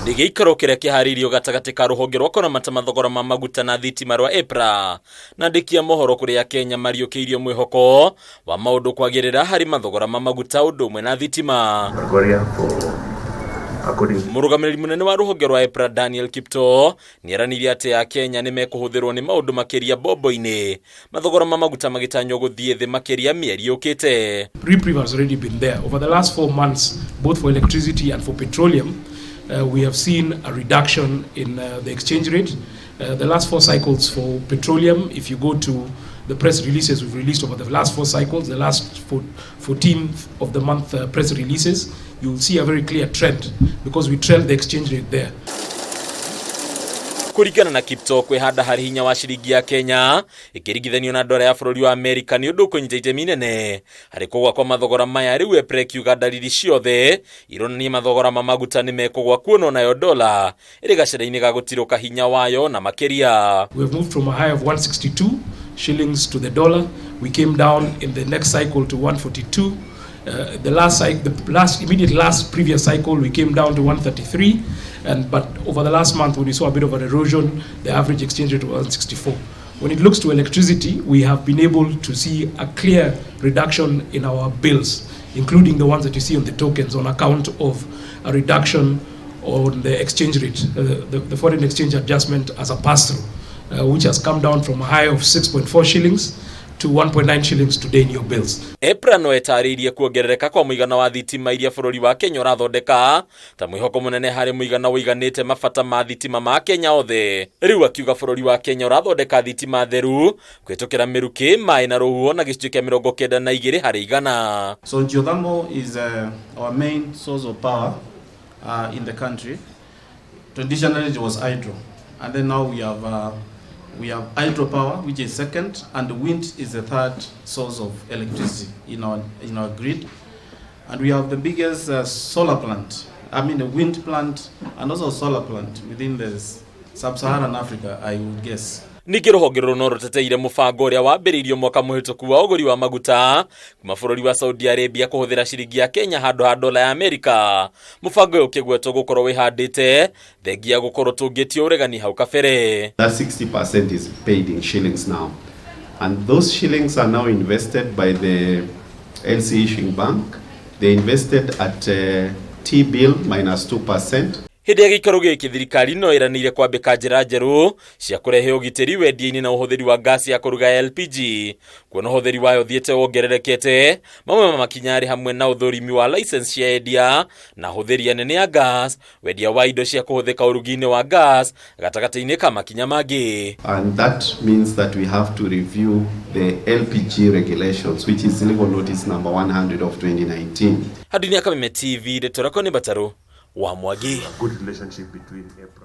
Nĩ gĩikaro kĩrĩa kĩharĩirio gatagatĩ ka rũhonge rwa kũramata mathogora ma maguta na thitima rwa EPRA na andĩki a mohoro kũrĩa Kenya mariũkĩirio mwĩhoko wa maũndũ kwagĩrĩra harĩ mathogora ma maguta ũndũ ũmwe na thitima. Mũrũgamĩrĩri mũnene wa rũhonge rwa EPRA Daniel Kiptoo nĩeranĩire atĩ Akenya nĩ mekũhũthĩrwo nĩ maũndũ makĩria mbombo-inĩ, mathogora ma maguta magĩtanywo gũthiĩ thĩ makĩria mĩeri yũkĩte. Reprieve has already been there. Over the last 4 months, both for electricity and for petroleum, we have seen a reduction in the exchange rate. The last four cycles for petroleum, if you go to the press releases we've released over the last four cycles, the last 14th of the month press releases, you'll see a very clear trend because we trailed the exchange rate there. Kũringana na Kiptoo, kwĩhanda harĩ hinya wa ciringi ya Kenya ĩkĩringithanio na ndora ya bũrũri wa Amerika nĩ ũndũ ũkũnyita itemi inene harĩ kũgwa kwa mathogora maya. Rĩu EPRA ĩkiuga ndariri ciothe ironania mathogora ma maguta nĩ mekũgwa, kuona onayo dola ĩrĩ gacĩra-inĩ ga gũtirũka hinya wayo na makĩria. We have moved from a high of 162 shillings to the dollar. We came down in the next cycle to 142. The last cycle, the last immediate last previous cycle, we came down to 133, and but over the last month, when we saw a bit of an erosion, the average exchange rate was 164. When it looks to electricity, we have been able to see a clear reduction in our bills, including the ones that you see on the tokens, on account of a reduction on the exchange rate, the foreign exchange adjustment as a pass-through, which has come down from a high of 6.4 shillings to 1.9 shillings today in your bills. EPRA no ĩtarĩirie kuongerereka kwa mũigana wa thitima iria bũrũri wa Kenya ũrathondeka ta mwĩhoko mũnene harĩ mũigana ũiganĩte mabata ma thitima ma Kenya othe. Rĩu akiuga bũrũri wa Kenya ũrathondeka thitima theru kũhĩtũkĩra mĩrukĩ, maĩ na rũhuho na gĩcunjĩ kĩa 92%. So geothermal is our main source of power in the country. Traditionally it was hydro, and then now we have hydropower, which is second, and wind is the third source of electricity in our grid. And we have the biggest solar plant, I mean a wind plant and also solar plant within the sub-Saharan Africa, I would guess. Ningĩ rũhonge rũrũ no rũteteire mũbango ũrĩa wambĩrĩirio mwaka mũhĩtũku wa ũgũri wa maguta kuma bũrũri wa Saudi Arabia kũhũthĩra ciringi ya Kenya handũ ha dola ya Amerika, mũbango ũyũ ũkĩgwetwo gũkorwo wĩhandĩte thengia gũkorwo tũngĩtio ũregani hau kabere. That 60% is paid in shillings now. And those shillings are now invested by the LC Issuing Bank. They invested at T-bill minus 2%. Hĩndĩ ya gĩikaro gĩkĩ, thirikari no ĩranĩire kwambĩka njĩra njerũ cia kũrehe ũgitĩri wendia-inĩ na ũhũthĩri wa ngasi ya kũruga LPG, kuona ũhũthĩri wayo ũthiĩte wongererekete. Mamwe ma makinya arĩ hamwe na ũthũrimi wa license cia endia na ahũthĩri anene a gas, wendia wa indo cia kũhũthĩka ũrugi-inĩ wa gas, gatagatĩ-inĩ ka makinya mangĩ. And that means that we have to review the LPG regulations, which is Legal Notice number 100 of 2019. Handũ-inĩ ya Kameme TV, ndeto rakwa nĩ Batarũ wa Mwangi. Good relationship between EPRA